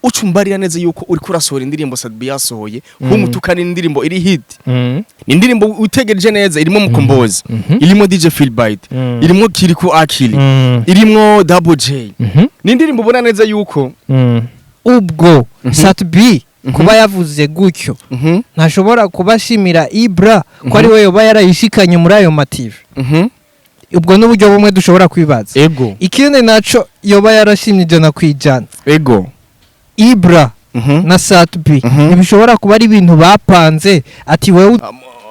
Ucumbarira neza yuko uriko urasohora indirimbo Sat-B yasohoye, humutukana, indirimbo iri hit. Ni indirimbo utegereje neza, irimo Mukombozi, irimo DJ Philbite, irimo Kirikou Akili, irimo Double J. Ni indirimbo ubona neza yuko Ubwo Sat-B kuba yavuze gutyo, ntashobora kuba ashimira Ibra ko ari we yoba yarayishikanye muri ayo ma TV. Ubwo n'uburyo bumwe dushobora kwibaza. Ikindi naco, yoba yarashimye 100%. Ibra na Sat-B ntibishobora kuba ari ibintu bapanze, ati wewe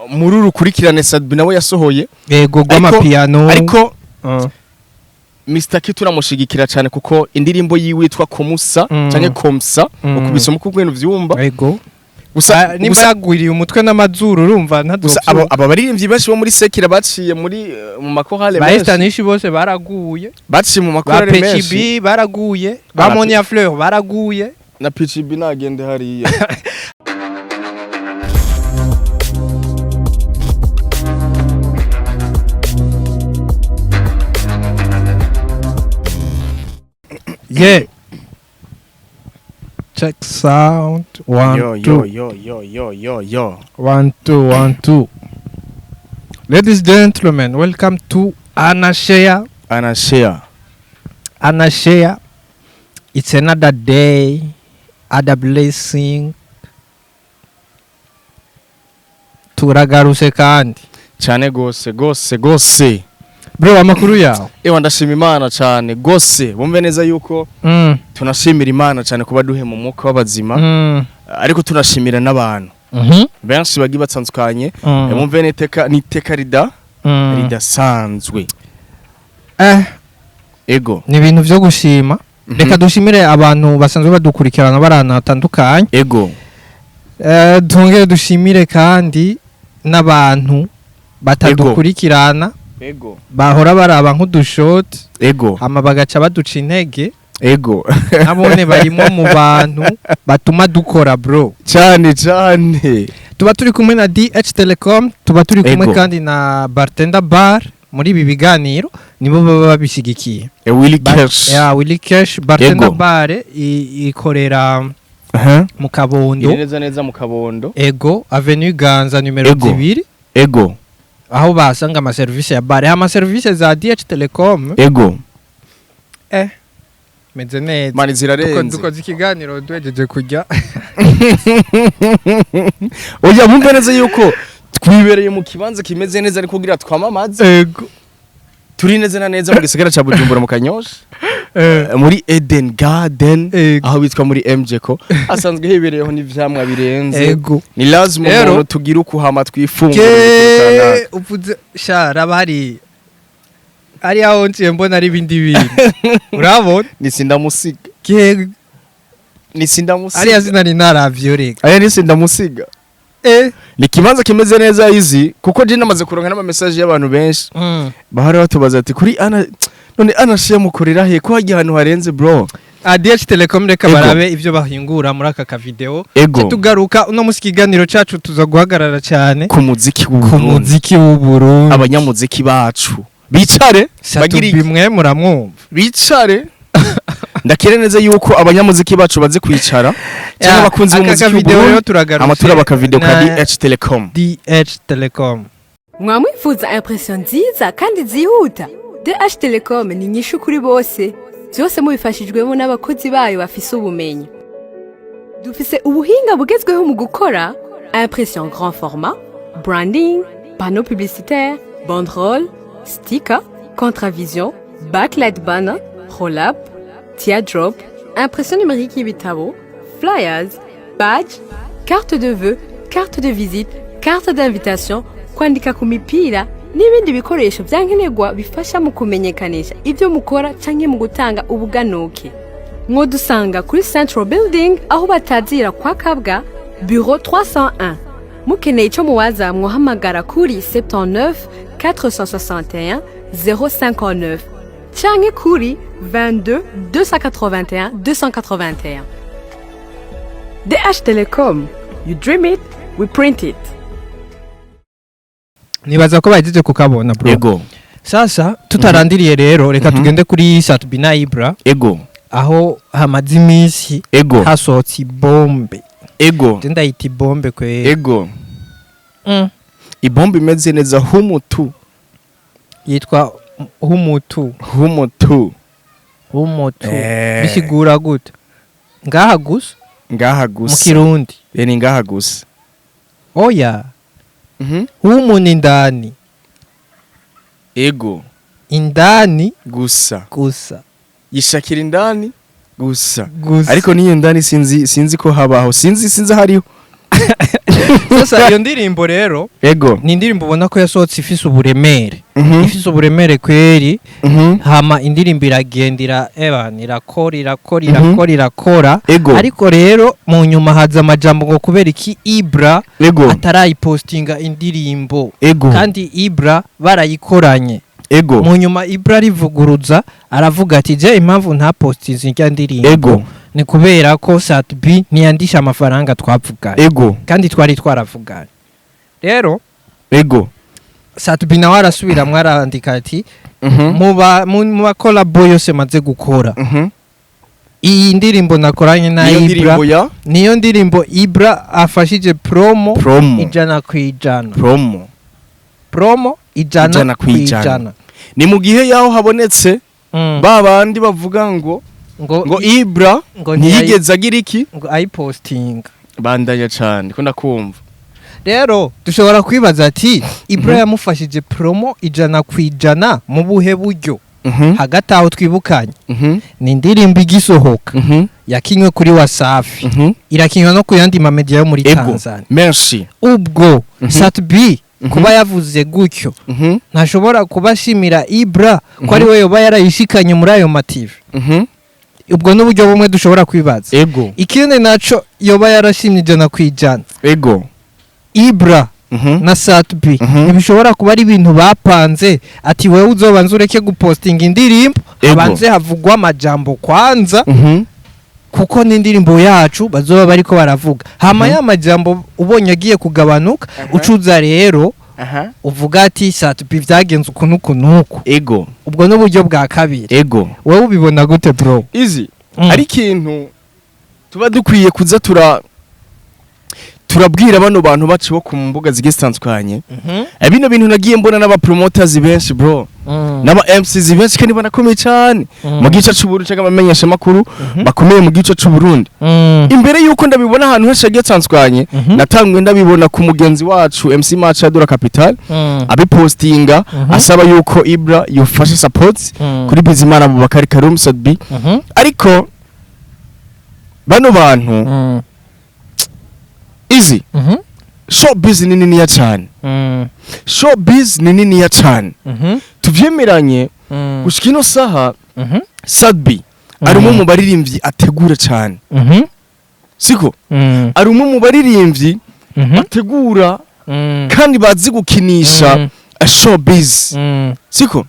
Muri uru rukurikirane Sat-B nawe yasohoye yego, rw'amapiano. Ariko Mr. K turamushigikira cyane, kuko indirimbo yiwe yitwa Komusa canke Komsa, ukubisoma uko ibintu vyumva. Gusa Nimba gusa, yagwiriye umutwe n'amazuru, urumva gusa aba baririmbyi benshi bo muri secular baciye muri mu makorale ba menshi. Estanish bose baraguye. Baciye mu Ba makorale menshi. PCB baraguye, ba Monia Fleur baraguye. Na PCB nagende hariya. Yeah, check sound, one, Yo yo. two. Yo yo yo yo yo. One, two, one, two. Ladies and gentlemen, welcome to Anashare. Anashare. Anashare. It's another day, other blessing. Turagarutse kandi. Cyane gose gose gose. Bro, amakuru yawe? Ewa, ndashima Imana cyane gose. Bumve neza yuko tunashimira Imana cyane kuba duhe mu mwuka w'abazima, ariko tunashimira n'abantu benshi bagiye batandukanye. Bumve n'iteka n'iteka rida ridasanzwe. Ego. Ni ibintu byo gushima. Reka dushimire abantu basanzwe badukurikirana bari ahantu hatandukanye. Twongere dushimire kandi n'abantu batadukurikirana, bahora baraba nk'udushoti, hama bagaca baduca intege. Nabone barimo mu bantu batuma dukora, bro. Cyane cyane. Tuba turi kumwe na DH Telecom, tuba turi kumwe kandi na Bartender Bar. Muri ibi biganiro nibo baba babishyigikiye. Willy Cash. Ya Willy Cash. Bartender Bar ikorera mu Kabondo. Iri neza neza mu Kabondo. Ego, Avenue Ganza numero 2, aho basanga amaserivisi ya bar, amaserivisi za DH Telecom. Meze neza. Mani zirarenze. Dukoze ikiganiro duhejeje kujya. Oya, bumve neza yuko twibereye mu kibanza kimeze neza, ariko kugira twamamaze. Turi neza na neza mu gisagara ca Bujumbura, mu Kanyosha, muri Eden Garden, aho bitwa muri MJCO, asanzwe hibereyeho n'ivyamwa birenze. Ni lazima Rero- umuntu tugira ukuhama twifungura. Ke uvuze sha, raba hari ari aho nciye mbona ari ibindi bintu, urabona? Nisindamusiga. Ke Nisindamusiga. Ariya sinari naravyo, reka. Aya nisindamusiga. Ni ikibanza kimeze neza izi, kuko je namaze kuronka n'ama message y'abantu benshi bahora batubaza ati kuri ana none ana share mukorera he, ko hagiye ahantu harenze, bro? DH Telecom, reka barabe ivyo bahingura muri aka kavideo. Tugaruka uno musi, ikiganiro cacu tuza guhagarara cyane ku muziki ku w'Uburundi. muziki w'Uburundi. Abanyamuziki bacu bicare bagire iki? Bimwe muramwumva. Bicare, ndakire neza yuko abanyamuziki bacu baze kwicara cyangwa abakunzi Aka b'umuziki kavideo rero w'Uburundi. turagarutse Amatura bakavideo ka na DH Telecom. DH Telecom. Mwamwifuza impression nziza kandi zihuta? DH Telecom ni inyishu kuri bose, byose mubifashijwemo n'abakozi bayo bafise ubumenyi. Dufise ubuhinga bugezweho mu gukora impression grand format, branding, panneau publicitaire, banderole, sticker, contravision, backlight, banner, roll-up, teardrop, impression numérique y'ibitabo, flyers, badge, carte de vœux, carte de visite, carte d'invitation, kwandika ku mipira n'ibindi bikoresho byankenerwa bifasha mu kumenyekanisha ibyo mukora canke mu gutanga ubuganuke. Mwodusanga kuri Central Building, aho batazira kwa Kabwa, bureau 301. Mukeneye ico muwaza, mwohamagara kuri 79 461 059 canke kuri 22 281 281. DH Telecom, you dream it, we print it. Nibaza ko bahejeje kukabona, bro. Ego. Sasa tutarandiriye rero, reka tugende kuri Sat-B na Ibra. Ego. Aho hamaze iminsi hasohotse ibombe. Je ndayita ibombe kwe. Ibombe imeze neza, humutu. Yitwa Humutu. Humutu. Humutu bisigura gute? Ngaha gusa? Ngaha Mu gusa. Kirundi. Ni ngaha gusa. Oya, humu ni indani. Indani. Gusa. Gusa. Yishakira indani gusa. Gusa. Ariko niyo ndani sinzi ko habaho, sinzi hariho. Sasa iyo ndirimbo rero ni indirimbo ubona ko yasohotse ifise uburemere, ifise uburemere kweri. Hama indirimbo iragendera, eba irakora, irakora, irakora, irakora. Ariko rero mu nyuma haza amajambo ngo kubera iki Ibra atarayipostinga indirimbo kandi Ibra barayikoranye. Mu nyuma Ibra arivuguruza, aravuga ati: "Je impamvu ntapostinze irya ndirimbo ni kubera ko Sat-B ntiyandisha amafaranga twavuganye kandi twari twaravuganye." Rero Sat-B nawe arasubiramwo, arandika ati: "Mu ba collabo yose maze gukora, iyi ndirimbo nakoranye na Niyo Ibra ndirimbo ya niyo ndirimbo Ibra afashije promo promo 100%." Promo. Promo ijana 100%. Kwijana. Ni mu gihe yaho habonetse ba bandi bavuga ngo ngo ngo Ibra ngo ntiyigeze agira iki ngo ayipostinga. Bandanya cane ko ndakumva. Rero dushobora kwibaza ati: Ibra yamufashije promo 100% mu buhe buryo? Hagati aho twibukanye, ni indirimbo igisohoka yakinywe kuri Wasafi, irakinywa no ku yandi mamedia yo muri Tanzania. Merci. Ubwo Sat-B kuba yavuze gutyo, ntashobora kuba ashimira Ibra ko ari we yoba yarayishikanye muri ayo ma TV. Ubwo n'uburyo bumwe dushobora kwibaza. Ikindi naco, yoba yarashimye 100% Ibra na Sat-B, ntibishobora kuba ari ibintu bapanze ati: "Wewe uzobanza ureke gupostinga indirimbo, habanze havugwa amajambo kwanza, kuko n'indirimbo yacu bazoba bariko baravuga." Hama ya majambo ubonye agiye kugabanuka, ucuza rero uvuga ati: "Sat-B vyagenze uku n'uku n'uku." Ubwo n'uburyo bwa kabiri. Wowe ubibona gute, bro? Izi ari ikintu tuba dukwiye kuza turabwira bano bantu bacu bo ku mbuga zigiye zitandukanye. Bino bintu nagiye mbona n'aba promoters benshi, bro, n'aba MCs benshi kandi banakomeye cyane mu gice c'Uburundi, cyangwa abamenyesha makuru bakomeye mu gice c'Uburundi. Imbere yuko ndabibona ahantu henshi hagiye hatandukanye, natangwe ndabibona ku mugenzi wacu MC Match Adora Capital abipostinga, asaba yuko Ibra yofasha support kuri Bizimana Abubakar Karim Sat-B. Ariko bano bantu, izi showbiz ni niniya cyane. Showbiz ni niniya cyane, tuvyemeranye. Gushika ino saha, Sat-B ari umwe mu baririmbyi ategura cyane, siko? Ari umwe mu baririmbyi bategura kandi bazi gukinisha showbiz, siko?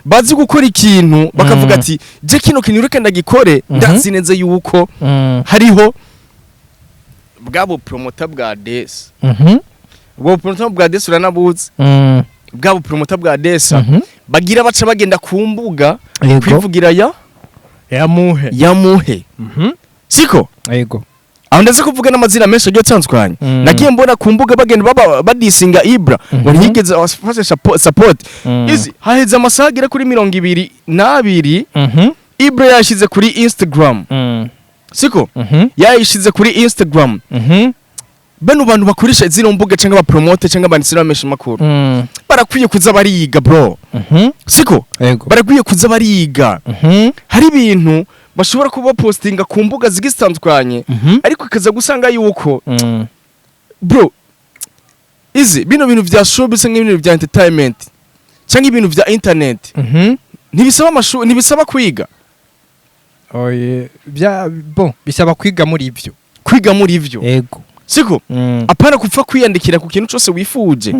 Bazi gukora ikintu bakavuga ati: "Je kino kintu reka ndagikore, ndazi neza yuko hariho bwa bupromota bwa Desi." Ubwo bupromota bwa Desi uranabuzi? Bwa bupromota bwa Desa bagira baca bagenda ku mbuga kwivugira ya Yamuhe. Yamuhe, siko? Yego. Aho ndaze kuvuga n'amazina menshi agiye atandukanye. Nagiye mbona ku mbuga bagenda baba badisinga Ibra ngo ntiyigeze afashe support. Izi haheze amasaha agera kuri 22, Ibra yashyize kuri Instagram, siko? Yayishize kuri Instagram. Bano bantu bakoresha zino mbuga, cyangwa abapromote, cyangwa abanditsi n'abamenyesha makuru, barakwiye kuza bariga, bro, siko? Yego. Barakwiye kuza bariga. Hari ibintu bashobora kuba postinga ku mbuga zigiye zitandukanye, ariko ikaza gusanga yuko, bro, izi bino bintu vya showbiz cyangwa ibintu vya entertainment cyangwa ibintu vya internet ntibisaba amashuri, ntibisaba kwiga. Oye, bya bon bisaba kwiga muri ivyo. Kwiga muri ivyo, Yego. siko? Apana kupfa kwiyandikira ku kintu cyose wifuje,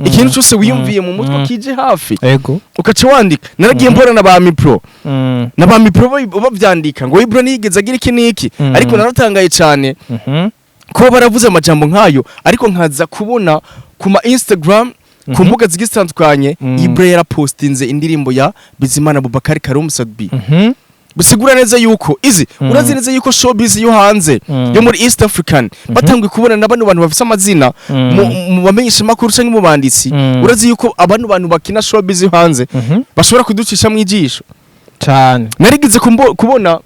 ikintu cyose wiyumviye mu mutwe kije hafi, ukaca wandika. Naragiye mbona na ba mipro na ba mipro bavyandika ngo Ibra ntiyigeze agira iki n'iki. Ariko naratangaye cyane kuba baravuze amajambo nk'ayo, ariko nkaza kubona ku ma Instagram, ku mbuga zigiye zitandukanye, Ibra yarapostinze indirimbo ya Bizimana Abubakar Karim Sat-B. Bisigura neza yuko izi urazi neza yuko showbiz yo hanze, yo muri East African, batanguye kubona na bano bantu bafise amazina mu bamenyesha makuru canke mu banditsi. Urazi yuko abantu bantu bakina showbiz yo hanze bashobora kuducisha mu ijisho. Cyane. Narigeze kubona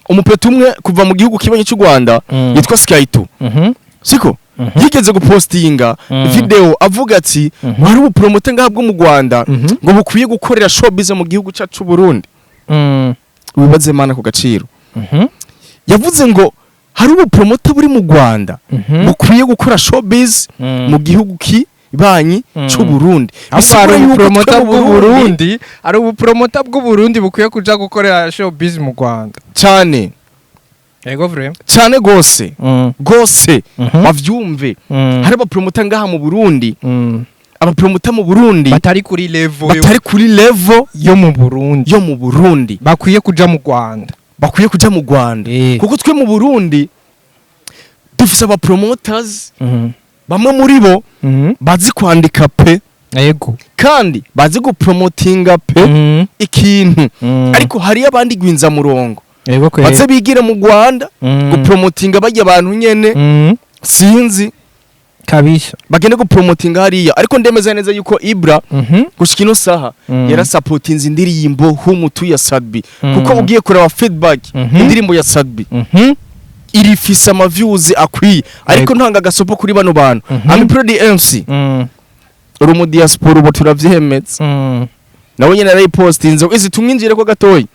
umupeti umwe kuva mu gihugu kibanyi cy'u Rwanda yitwa Sky2, siko? Yigeze gupostinga video avuga ati wari ubupromoter ngaha bwo mu Rwanda ngo bukwiye gukorera showbiz mu gihugu cyacu c'u Burundi. Wibaze mana ku gaciro. Yavuze ngo hari ubupromoter buri mu Rwanda bukwiye gukora showbiz mu gihugu kibanyi c'u Burundi. Ahubwo hari Bisigura yuko ubupromota twe mu bw'Uburundi, hari ubupromota bw'Uburundi bukwiye kuja gukorera showbiz mu Rwanda. Cyane. Yego, vraiment. Cyane gose gose. Bavyumve, hari abapromota ngaha mu Burundi, abapromota mu Burundi batari kuri level batari kuri level yo mu Burundi, yo mu Burundi, bakwiye kuja mu Rwanda. Bakwiye kuja mu Rwanda, kuko twe mu Burundi dufise aba promoters bamwe muri bo bazi kwandika pe, kandi bazi gupromotinga pe ikintu, ariko hariyo abandi gwinzamurongo. Yego kwe. Baze bigire mu Rwanda gupromotinga bajya abantu nyene, sinzi. Kabisa. Bagende gupromotinga hariya. Ariko ndemeza neza yuko Ibra gushika ino saha yarasapotinze indirimbo Humutu ya Sat-B, kuko ugiye kureba feedback, indirimbo ya Sat-B irifise ama views akwiye. Ariko ntanga agasopo kuri bano bantu. Ami Pro MC, uri mu diaspora ubu turavyemeza, nawe nyene yarayipostinze. Izi tumwinjire ko gatoyi.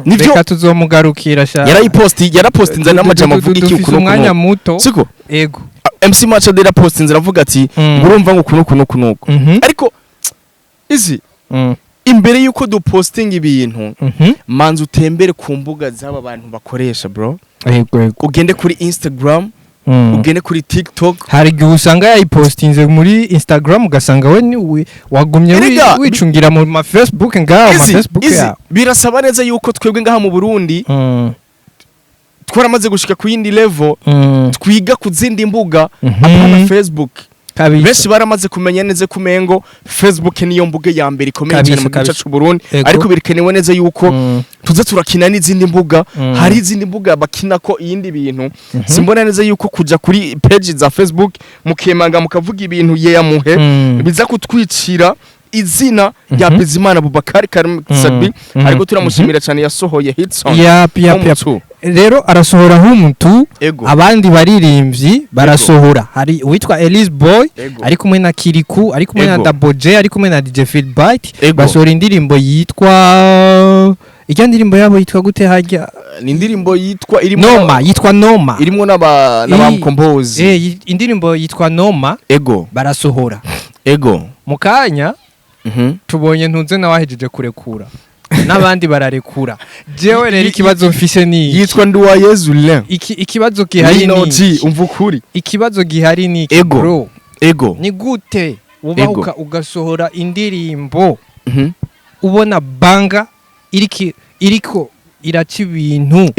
Nivyo. Reka tuzomugarukira sha. Yarayiposti, yarapostinze n'amajambo avuga iki Dufise uku n'uku umwanya n'uku. muto. Siko? Ego. MC Macha yarapostinze aravuga ati urumva ngo uku n'uku n'uku n'uku. Ariko izi imbere yuko dupostinga ibintu, manza utembere ku mbuga z'aba bantu bakoresha, bro. Yego yego. Ugende kuri Instagram, ugende kuri TikTok. Hari igihe usanga yayipostinze muri Instagram, ugasanga we ni wagumye Erega, wicungira mu ma Facebook ngaho, ma Izi, Facebook izi, yawe. birasaba neza yuko twebwe ngaha mu Burundi twaramaze gushika ku yindi level, twiga ku zindi mbuga apana Facebook. Benshi baramaze kumenya neza ko umengo Facebook niyo mbuga ya mbere ikomeye cyane mu gihugu cyacu Burundi, ariko birikenewe neza yuko tuza turakina n'izindi mbuga. Hari izindi mbuga bakina ko iyindi bintu. Simbona neza yuko kuja kuri page za Facebook mukemanga, mukavuga ibintu yeyamuhe, biza kutwicira izina rya Bizimana Bubakari Karim Sat-B. Ariko turamushimira cyane, yasohoye hit song Yap. Home. Rero arasohora Humutu. Abandi baririmbyi barasohora, hari uwitwa Elise Boy ari kumwe na Kiriku, ari kumwe na Double J, ari kumwe na DJ Philbite. Basohora indirimbo yitwa, ijya ndirimbo yabo yitwa gute hajya? Ni indirimbo yitwa irimo Noma, yitwa Noma. Irimo n'aba n'abamukompozi. Indirimbo yitwa Noma. Barasohora mu kanya. Tubonye ntunze nawe ahejeje kurekura, n'abandi bararekura. Jewe rero ikibazo mfise ni iki. Yitwa Nduwayezu Lin. Ikibazo gihari Lino ni G. iki. Umva ukuri. Ikibazo gihari ni iki, bro? Ni gute wubahuka ugasohora indirimbo ubona banga iriko iraca ibintu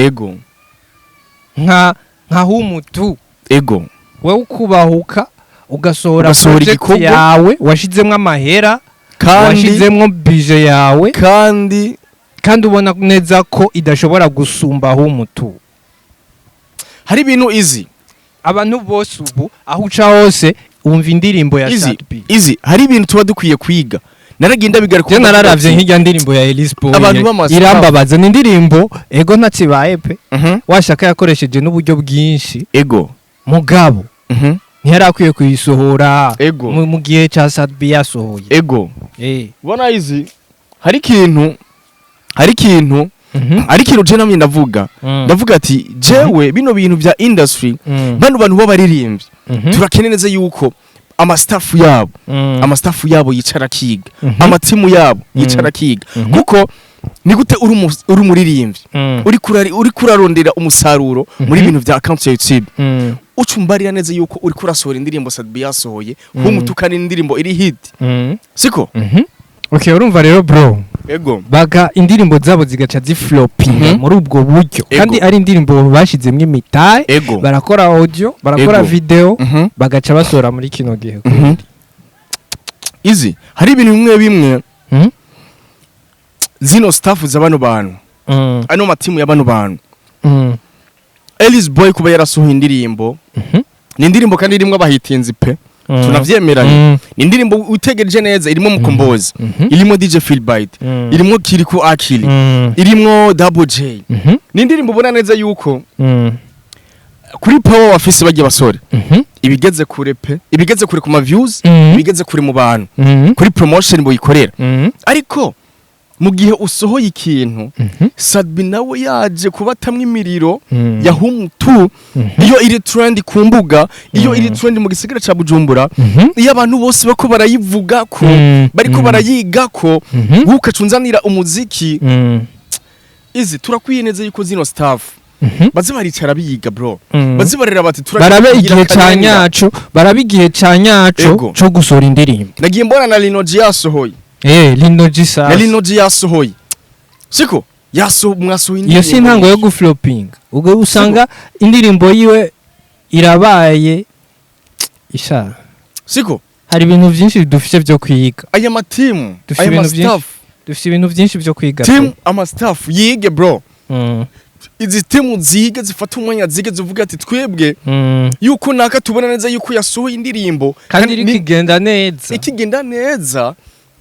nka Humutu, wewe ukubahuka ugasohora Ugasohora project igikorwa. yawe washizemwo amahera, kandi washizemwo budget yawe, kandi kandi ubona neza ko idashobora gusumba Humutu? Hari ibintu izi Abantu bose ubu aho uca hose wumva indirimbo ya izi Sat-B. Izi hari ibintu tuba dukwiye kwiga. Naragenda bigaruka. Je nararavye nk'irya ndirimbo ya Elise Boy, Abantu b'amastar. irambabaza. Ni indirimbo ego ntakibaye pe, washaka yakoresheje n'uburyo bwinshi, mugabo ntiyari akwiye kuyisohora mu gihe ca Sat-B yasohoye. Ubona izi hari ikintu hari ikintu je namye ndavuga. Ndavuga ati jewe bino bintu vya industry, bano bantu b'abaririmbyi, turakeneye neza yuko amastaff yabo, amastaff yabo yicara akiga, amatimu yabo yicara akiga, kuko ni gute uri umuririmbyi uri kurarondera umusaruro muri bintu vya account ya YouTube, ucumbarira neza yuko uri kurasohora indirimbo Sat-B yasohoye humutukana, indirimbo iri hit, siko? Okay, urumva rero bro, baga indirimbo zabo zigaca ziflopinga muri ubwo buryo, kandi ari indirimbo bashizemwo imitahe, barakora audio, barakora video, bagaca basohora muri kino gihe. Izi hari ibintu bimwe bimwe, zino staff za bano bantu Ano matimu ya bano bantu, Ellis Boy kuba yarasohoye indirimbo, ni indirimbo kandi irimo abahitinzi pe, tunavyemeranye. Ni indirimbo utegereje neza irimo Mukombozi, irimo DJ Philbite, irimo Kirikou Akili, irimo Double J. Ni indirimbo ubona neza yuko kuri power bafise bagiye basore, ibigeze kure pe, ibigeze kure ku ma views, ibigeze kure mu bantu, kuri promotion boyikorera. Ariko mu gihe usohoye ikintu, Sat-B nawe yaje kubatamwo imiriro ya Hum 2, iyo iri trend ku mbuga, iyo iri trend mu gisagara ca Bujumbura, iyo abantu bose bako barayivuga ko, bariko barayiga ko, ukacunzanira umuziki izi. Turakwiye neza yuko zino staff baze baricara biga, bro, baze barera bati barabe turagira igihe ca kalenda. nyaco, barabe igihe ca nyaco co gusohora indirimbo. Nagiye mbona na Lino G yasohoye. Lino G Na sasa. Lino G yasohoye, siko yaso mwasohoye Iyo si intango yo guflopinga? Ubwo usanga indirimbo yiwe irabaye isha. Siko. Hari ibintu byinshi dufite byo kwiga. Aya matimu, Dufite aya ibintu ma byinshi. staff, Dufite ibintu byinshi byo kwiga team pe. Ama staff yige, bro. Izi timu zige, zifata umwanya zige, zivuga ati twebwe yuko naka tubona neza yuko yasohoye indirimbo kandi iri kigenda neza, ikigenda neza,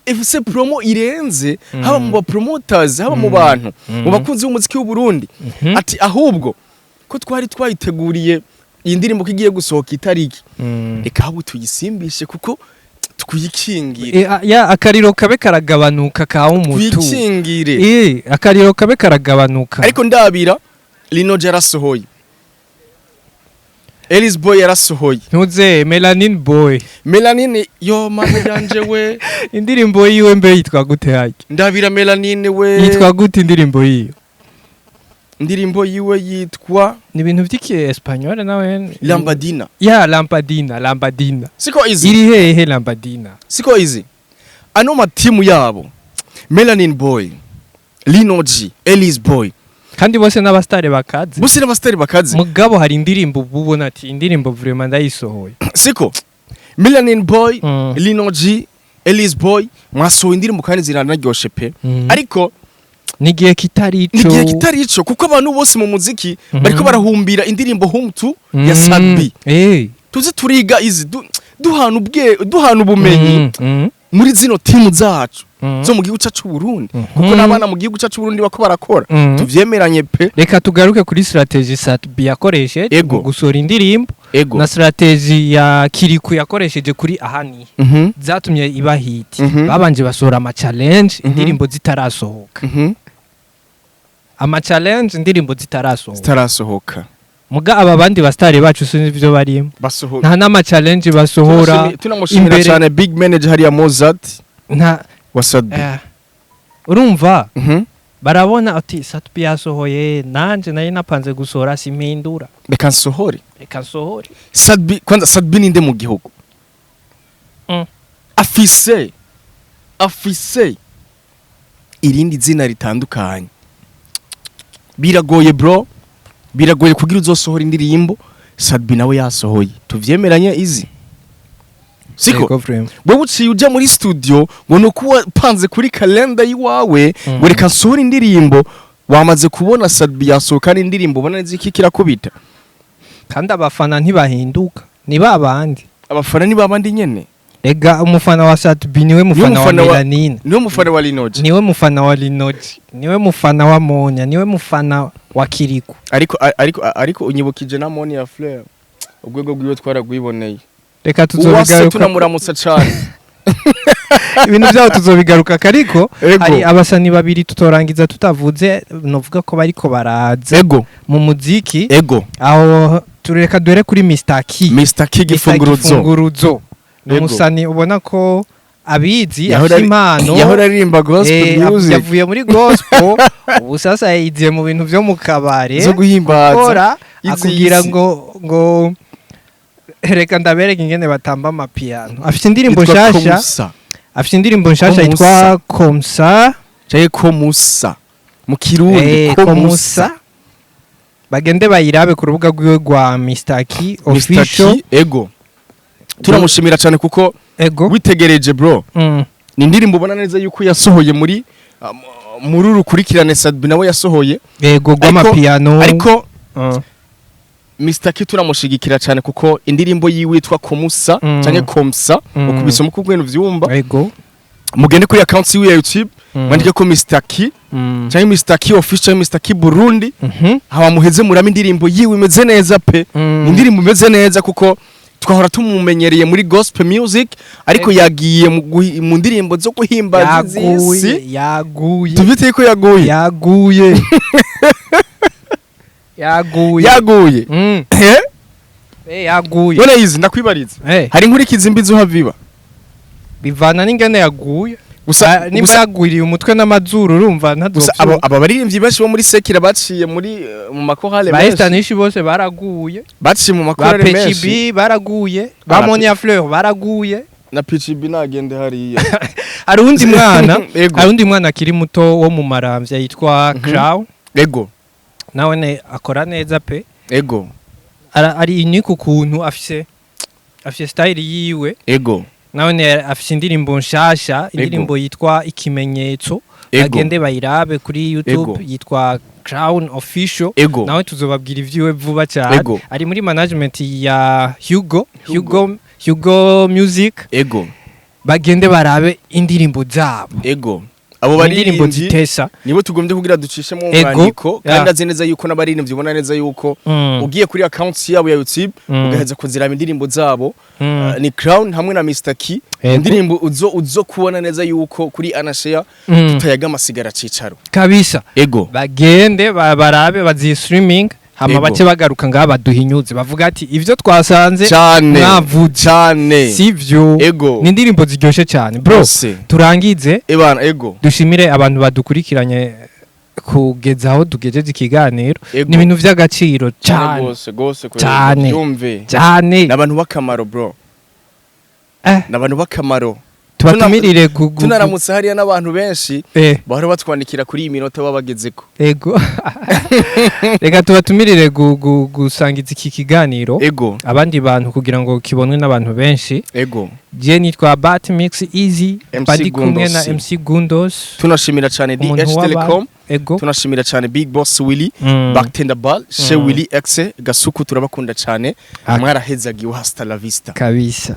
ifise promo irenze, haba mu ba promoters, haba mu bantu, mu bakunzi b'umuziki w'u Burundi, ati ahubwo ko twari twayiteguriye iyi ndirimbo ko igiye gusohoka itariki, reka ahubwo tuyisimbishe kuko twikingire. Ya akariro kabe karagabanuka ka umutu. Twikingire. Akariro kabe karagabanuka. Ariko ndabira Lino G yarasohoye, Ellis Boy yarasohoye. Ntuze Melanin Boy. Melanine, yo mana yanje we. Indirimbo yiwe mbe yitwa gute hake? Ndabira Melanine we. Yitwa gute indirimbo yiwe? Indirimbo yiwe yitwa Ni ibintu vy'iki espagnol nawe. Lambadina. Ya Lampadina, Lambadina. Siko izi? Iri hehe Lambadina? Siko izi? Ano matimu yabo, Melanin Boy, Lino G, Ellis Boy, Kandi bose n'abastare bakaze. Bose n'abastari bakaze. Mugabo hari indirimbo uba ubona ati indirimbo vraiment ndayisohoye. Siko Melanin Boy, Lino G, Ellis Boy mwasohoye indirimbo kandi ziranaryoshe pe, ariko n'igihe kitari ico. Ni igihe kitari ico, kuko abantu bose mu muziki bariko barahumbira indirimbo Home 2 ya Sat-B. Tuze turiga izi duhana ubwe, duhana ubumenyi muri zino timu zacu zo mu gihugu cyacu Burundi, kuko n'abana mu gihugu cyacu Burundi bako barakora, tuvyemeranye pe. Reka tugaruke kuri strategy Sat-B yakoresheje mu gusohora indirimbo na strategy ya Kirikou yakoresheje kuri Ahani zatumye iba hit. Babanje basohora ama challenge indirimbo zitarasohoka. Ama challenge indirimbo zitarasohoka. Zitarasohoka. Muga aba bandi bastari bacu sinzi ivyo barimo. Basohoka. Nta n'ama challenge basohora. Tunamushimira imbere- cyane big manager hariya Mozart Nta wa Sat-B. Urumva barabona ati Sat-B yasohoye, nanje nari napanze gusohora, simpindura. Reka nsohore. Reka nsohore. Sat-B, kwanza Sat-B ninde mu gihugu? Afise irindi zina ritandukanye. Biragoye, bro, biragoye kugira uzosohora indirimbo Sat-B nawe yasohoye. Tuvyemeranye izi, siko? Yego, vraiment. Wowe uciye uja muri studio ngo nuko wapanze kuri kalenda yiwawe ngo reka nsohore indirimbo, wamaze kubona Sat-B yasohoka n'indirimbo ubona neza iki kirakubita. Kandi abafana ntibahinduka, ni babandi. Abafana ni babandi nyene. Rega umufana wa Sat-B niwe mufana wa mufana Melanine. Niwe mufana wa Linoji. Niwe mufana wa Linoji, niwe mufana wa Monya, niwe mufana wa Kirikou. Ariko unyibukije na Monia Fleur, urwego rwiwe twaragwiboneye. Reka Uwase tuzobigaruka. Tunamuramutsa cane. Ibintu byabo tuzobigaruka, ariko hari abasani babiri tutorangiza tutavuze, novuga ko bariko baraza mu muziki. Aho tureka dore kuri Mr. Key. Mr. Key Gifunguruzo. Gifunguruzo ni umusani ubona ko abizi, afite impano. Yahora aririmba gospel music. Yavuye muri gospel, ubu sasa yigiye mu bintu byo mu kabare zo guhimbaza gukora. Izi Akubwira isi. ngo reka ndabereke ingene batamba amapiano. Afite indirimbo Yitwa nshasha. Komusa. Afite indirimbo nshasha Komusa. yitwa Komsa. Canke Komusa mu Kirundi. Komusa. Komusa, bagende bayirabe ku rubuga rwiwe rwa Mr. Key Mr. Official. Key, ego, turamushimira cyane kuko witegereje, bro, ni indirimbo ubona neza yuko yasohoye muri Muri uru rukurikirane Sat-B nawe yasohoye. Yego, rw'amapiano. Ariko Mr. K turamushigikira cyane, kuko indirimbo yiwe yitwa Komusa canke Komsa, ukubisoma uko ubwene vyumva. Mugende kuri account yiwe ya YouTube, mwandike ko Mr. K canke Mr. K official, Mr. K Burundi, haba muheze murame indirimbo yiwe, imeze neza pe. Indirimbo imeze neza, kuko twahora tumumenyereye muri gospel music, ariko yagiye mu ndirimbo zo guhimbaza Yaguye. isi. Yaguye. Tubite ko yaguye. Yaguye, yaguye. Yaguye. Eh? Eh, yaguye. None izi ndakwibariza, hari inkurikizi mbi zuhaviba? Bivana n'ingene yaguye. Gusa Ah, nimba yagwiriye umutwe n'amazuru, urumva gusa aba baririmbyi benshi bo muri secular baciye muri mu makorale ba menshi. Estanish bose baraguye. Baciye mu Ba makorale menshi. PCB baraguye, ba Monia Fleur baraguye. Na PCB nagende hariya. Hari uwundi mwana, hari undi mwana akiri muto wo mu Maramvya yitwa Crown. Nawe ne akora neza pe. Ari unique ukuntu afise style yiwe. Nawe ne afise indirimbo nshasha, indirimbo yitwa Ikimenyetso. Bagende bayirabe kuri YouTube, yitwa Crown Official. Nawe tuzobabwira ivyiwe vuba cyane. Ari muri management ya Hugo. Hugo. Hugo Music. Bagende barabe indirimbo zabo. Abo Indirimbo baririmbyi zitesa. nibo tugombye kugira ducishemo umwandiko, kandi azi neza yuko n'abaririmbyi ubona neza yuko ugiye kuri account yabo ya YouTube, ugaheza kuziraba indirimbo zabo, ni Crown hamwe na Mr. Key. Indirimbo uzo kubona neza yuko kuri Anashare tutayaga amasigara cicaro. Kabisa. Bagende barabe bazi streaming, hama bace bagaruka ngaha baduhinyuze, bavuga ati ivyo twasanze Cyane. mwavuze Cyane. sivyo. Ni indirimbo ziryoshe cyane, bro. Bose. Turangize. Ebana, ego. Dushimire abantu badukurikiranye kugeza aho tugejeje ikiganiro. Ni ibintu vy'agaciro Cyane cyane. gose gose. Cyane. Yumve. Cyane. N'abantu b'akamaro, bro. N'abantu b'akamaro. Tubatumirire Tunaramutse hariya n'abantu benshi bahora batwandikira kuri iyi minota baba bagezeko. Ego, reka tubatumirire gusangiza iki kiganiro abandi bantu kugira ngo kibonwe n'abantu benshi. Je nitwa Bat Mix Easy. MC Bari kumwe na Gundos. MC Gundos. Tunashimira cyane Umuntu DH w'abantu. Telecom. Tunashimira cyane Big Boss Willy, Bartender Ball She Willy X Gasuku, turabakunda cyane. Mwarahezagiwe, hasta la vista. Kabisa.